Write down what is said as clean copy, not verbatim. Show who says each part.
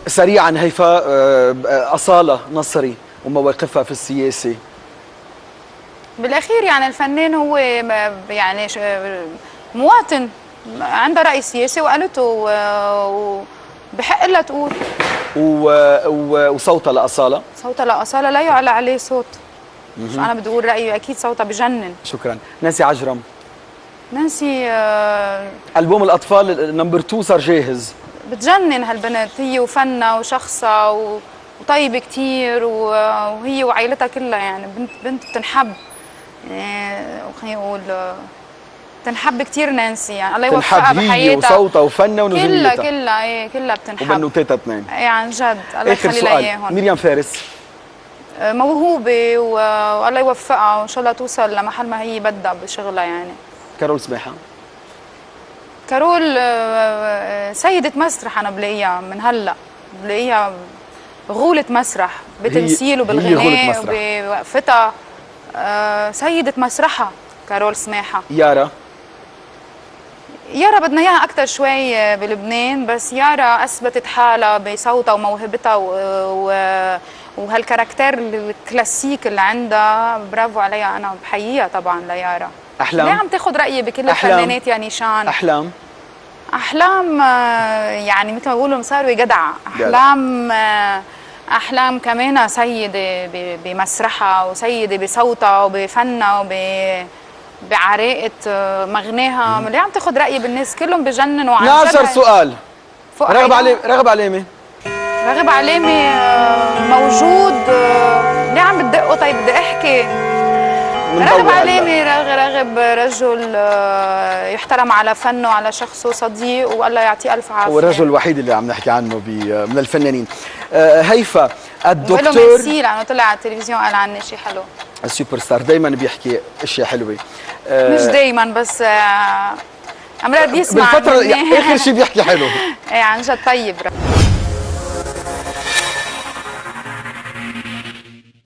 Speaker 1: سريعا هيفا، أصالة نصري ومواقفها في السياسة.
Speaker 2: بالاخير يعني الفنان هو يعني مواطن عنده راي سياسي وقالته، وبحق لها تقول.
Speaker 1: وصوتها لأصالة،
Speaker 2: صوتها لأصالة لا يعلى عليه صوت. شو انا بدي اقول رايي، اكيد صوتها بجنن.
Speaker 1: شكرا. نانسي عجرم.
Speaker 2: نانسي
Speaker 1: ألبوم الأطفال number 2 صار جاهز.
Speaker 2: بتجنن هالبنت، هي وفنها وشخصها وطيبة كثير، وهي وعائلتها كلها يعني بنت بتنحب، يعني خليني اقول بتنحب كثير نانسي، يعني الله يوفقها بحياتها،
Speaker 1: هي وصوتها وفنها ونجوميتها
Speaker 2: كلها ايه كلها بتنحب،
Speaker 1: وبنوتاتها اثنين.
Speaker 2: ايه عن جد الله يخلي لها اياهم.
Speaker 1: مريم فارس
Speaker 2: موهوبة والله يوفقها وان شاء الله توصل لمحل ما هي بدها بشغلها يعني.
Speaker 1: كارول سماحة.
Speaker 2: كارول سيدة مسرح، أنا بلاقيها من هلا بلاقيها غولة مسرح بتمثيل وبالغناء وبوقفتها، سيدة مسرحها كارول سماحة.
Speaker 1: يارا.
Speaker 2: يارا بدنا إياها أكثر شوي بلبنان، بس يارا أثبتت حالها بصوتها وموهبتها وهال caractère الكلاسيك اللي عندها، برافو عليها، أنا بحييها طبعا ليارا.
Speaker 1: أحلام.
Speaker 2: ليه عم تاخذ رأيي بكل الفنانات يا نيشان؟
Speaker 1: أحلام.
Speaker 2: أحلام يعني مثل ما بيقولوا مصاروي جدعة. أحلام أحلام كمان سيدة بمسرحها وسيدة بصوتها وبفنها بعراقة مغناها. ليه عم تاخذ رأيي بالناس كلهم بجننوا عن جد؟
Speaker 1: 12 سؤال. رغب علامة. رغب علامة.
Speaker 2: رغب علامة موجود. ليه عم بتدقوا؟ طيب بدي أحكي. رغب علامة، رغب رجل يحترم على فنه وعلى شخصه، صديق، والله يعطيه ألف عافية.
Speaker 1: هو الرجل الوحيد اللي عم نحكي عنه من الفنانين. هيفا، الدكتور
Speaker 2: ميرسي لأنه طلع على التلفزيون قال عني شيء حلو.
Speaker 1: السوبر ستار دايما بيحكي اشياء حلوة.
Speaker 2: مش دايما، بس امرار بيسمع
Speaker 1: بالفترة اخر شيء بيحكي حلو.
Speaker 2: ايه عن جد. طيب.